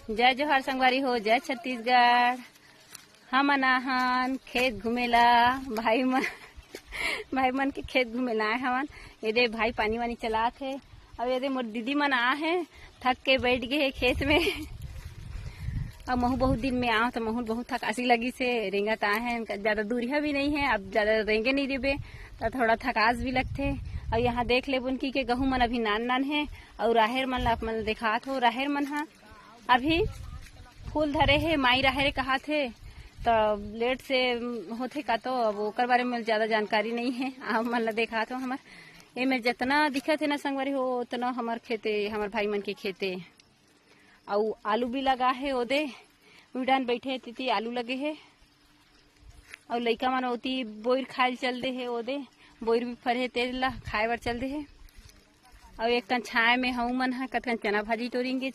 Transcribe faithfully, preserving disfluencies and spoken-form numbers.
जय जोहार संगवारी हो, जय छत्तीसगढ़। हमन आहन खेत घूमे ला, भाई मन भाई मन के खेत घूमे ला आए हवन। ये दे भाई पानी वानी चलात हे, अउ ये दे मोर दीदी मन आ हे, थक के बैठ गए हे खेत में। अब महू बहुत दिन में आव तो महू बहुत थकासी लगी से रेंगत आए हैं। इनका ज्यादा दूरिया भी नहीं है, अब ज्यादा रेंगे नहीं देबे तो थोड़ा थकास भी लगथे। और यहाँ देख ले बुनकी के गहूं मन अभी नान नान है, और राहेर मन ला आप मन दिखात हो, राहेर मन हा अभी फूल धरे हे, माई राहेर कहात हे, तो लेट से होथे का, तो अब ओकर बारे में ज्यादा जानकारी नहीं है। आप मन ला देखात हो हमर एमे जितना दिखत हे ना संगवारी हो, उतना हमर खेते, हमर भाई मन के खेते। अउ आलू भी लगा हे ओदे, उड़ान बैठे हे, तिती आलू लगे हे। अउ लइका मन ओती बोइर खाए ल चल दे हे, ओदे बोइर भी फरे हे, तेल ला खाए बर चल दे हे। अउ एक कन छाए में हऊ मन ह कतकन चना भाजी टोरिंगे,